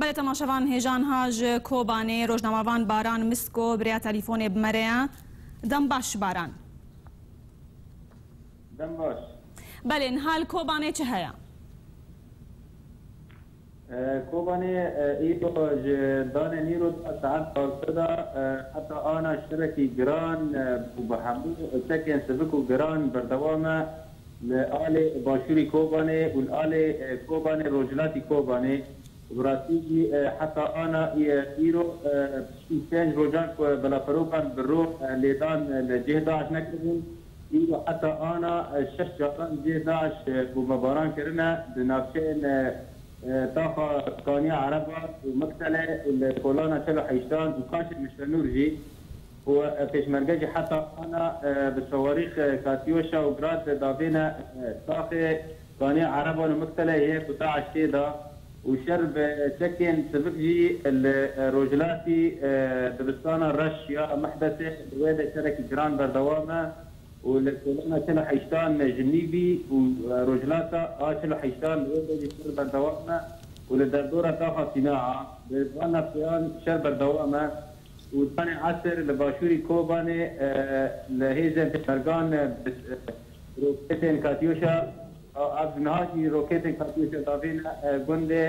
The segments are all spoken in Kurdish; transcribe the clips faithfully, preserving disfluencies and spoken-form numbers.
Belê, temaşevan, hêjan ha ji Kobanê, rojnamevan Baran Misko bi rêya telîfonê bi me re ye. Dem baş, Baran. Dem baş. Belê, niha li Kobanê çi heye? E, Kobanê, e, îro ji danê nîro da saet duwazdeh da, e, heta ana şerekî giran, e, û bi hemû çekên sivik û giran berdewam e li alê başûrî Kobanê û li alê, e, Kobanê rojhilatî Kobanê. Bi rastî jî, e, heta ana, e, îro, e, piştî pênc rojan ku belafirokan bi rû, e, lêdan, e, li cihê DAIŞ nekiribûn, îro heta ana, e, şeş caran cihê DAIŞ, e, bombebaran kirine di navçeyên, e, e, taxa Kaniya Ereba û Miktele, li kolana çel û heştan û Kaşê Miştenûr jî. û, e, pêşmerge jî heta ana, e, bi sawarîx, e, Katyoşa û Grad davêne, e, taxê Kaniya Ereban û Miktelê yê ku DAIŞ tê de û şer bi çekên sivik jî li, e, rojhilatî, e, dibistana reş ya Mehdesê li wê de şerekî giran berdewam e û li kolana çil û heştan ji nîvî û, e, rojhilata a çil û heştan li wê de jî şer berdewam e û li derdora taxa Sînaa bi van navçeyan şer berdewam e. û danê esr li başûrî Kobanê, e, li hêzên pêşmergan, e, bi, e, roketên Katyoşa, a, ev niha jî roketên Katyoşa davêne, e, gundê,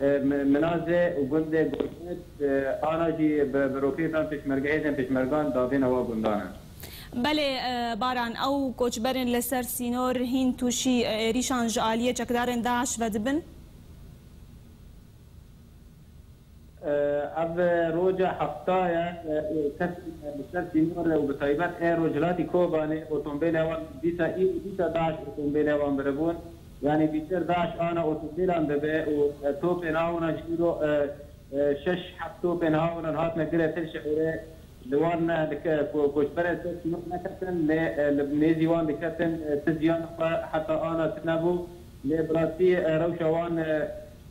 e, Mi-, Minaze û gundê Gormet, e, ana jî bi, bi roketan pêşmerge, hêzên pêşmergan davêne wa gundan e. Belê, e, Baran, ew koçberên li ser sînor hîn tûşî, e, êrîşan ji aliyê çekdarên DAIŞ vedibin? Ev roja hefta ye, e, kes li ser sînor e û bi taybet ê rojhilatî Kobanê otombêlê wan dîsa î, dîsa DAIŞ otombêlê wan biribûn. Yanî bîtir DAIŞ ana otombêlan dibe û, e, topên a wan jî îro, e, e, şeş heft topên a wan hatine girê til şehîrê. Li wan, e, dike-, ko-, koçberên ser sînor neketin, lê, e, li nêzî wan diketin, e, ti ziyan xwe heta ana tune bû. Lê bi rastî, e, rewşa wan, e,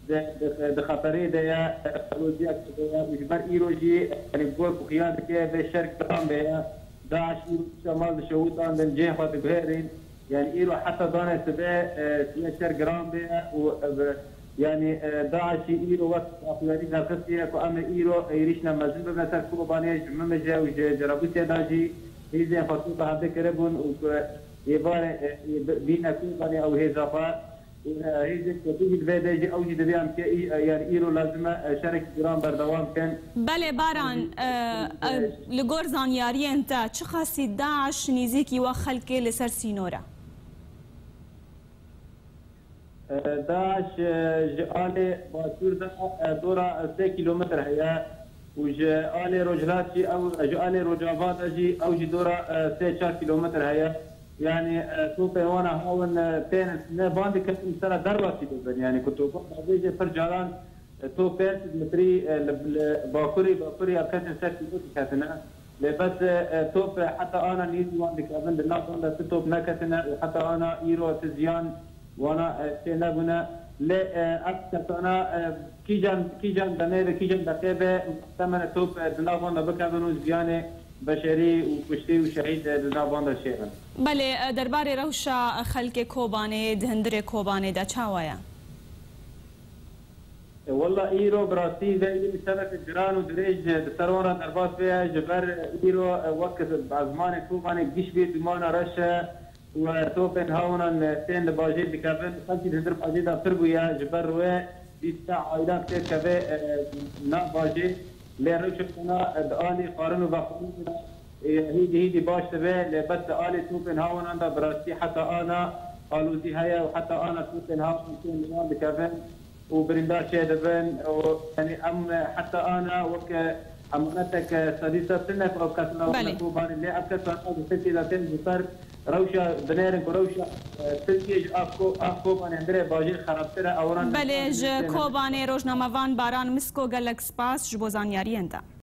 di, di, di xeterê de ye, e, aloziyek de ye. Û ji ber îro jî, e, yanî gor ku xiya dike vê şer giran bê ye. DAIŞ îro mal dişewitandin, cihê xwe diguherîn. Yanî îro heta danê sibe, e, sibe şer giran bê û, e, bi, yanî, e, DAIŞî îro wek axuyarî derxistiye ku em ê îro êrîşina mezin bibe ser Kobanê, ji Mimije û ji Cerabûsê de jî hêzên xwe tûka hevdê kiribûn û ku êvarê, e, e, bi-, bîne Kobanê ew hêza xwe. Û, e, hêzên ku tû jî li vê de jî ew jî dibe em ke î-, e, yanî îro lazim e, e, şerekî giran berdewam bikin. Belê, Baran, e, e, li gor zanyariyên te, çiqasî DAIŞ nêzîkî we xelkê li ser sînor e? E, DAIŞ, e, ji alê başûr de, e, dora sê kîlometr heye û ji alê rojhilat jî ew, ji alê rojava de jî ew jî dora, e, sê çar kîlometr heye. Yanî, e, topên wana hawin, e, tên ne van diketin sera derbasî bibin. Yanî ku topa davêjê pir caran, e, top pênc sed metrî, e, li, li bakurî, bakurî ya ketin ser kîlo diketine. Lê bes, e, e, top, e, heta ana nêzî wan dikevin, di nav wan de ti top neketine û heta ana îro ti ziyan wana, e, çê nebûne. Lê, e, ev kesana, e, kîjan, kîjan demê be, kîjan deqê be, muhtemelen top, e, di nav wan de bikevin û ziyanê beşerî û kuştî û şehîd, e, di nav wan de çêbin. Belê, e, derbarê rewşa xelkê Kobanê, di hundirê Kobanê de çawa ye? E, wela îro bi rastî vê îro şereke giran û dirêj di ser wan re derbas bûye, ji ber îro, e, wek bi ezmanê Kobanê giş bê dûmana reş e û, e, topên hawnan, e, tên li bajêr dikevin. Xelkî di hundir bajêr de pir bûye, ji ber wê bîst aîlan tê dikeve, e, nav bajêr. Lê rewşa wana, e, di alî xwarin û vexwarin de, e, hîdî hîdî baş dibe, lê bes di alî topên hawnan de bi rastî heta ana alozî heye û heta ana topên hawnan tên li wan dikevin. û birîndar çêdibin û, yanî, em heta ana weke emanetek sedî sed tune ku ev kesana weke Belê. Kobanê, lê ev kesana di Tirkiyê de tên ji ser rewşa binêrin ku rewşa, e, Tirkiye ji av Ko-, av Kobanê hundirê bajêr xerabtir e, ew ran Belê, ji Kobanê rojnamevan Baran Misko, gelek spas ji bo zanyariyên te.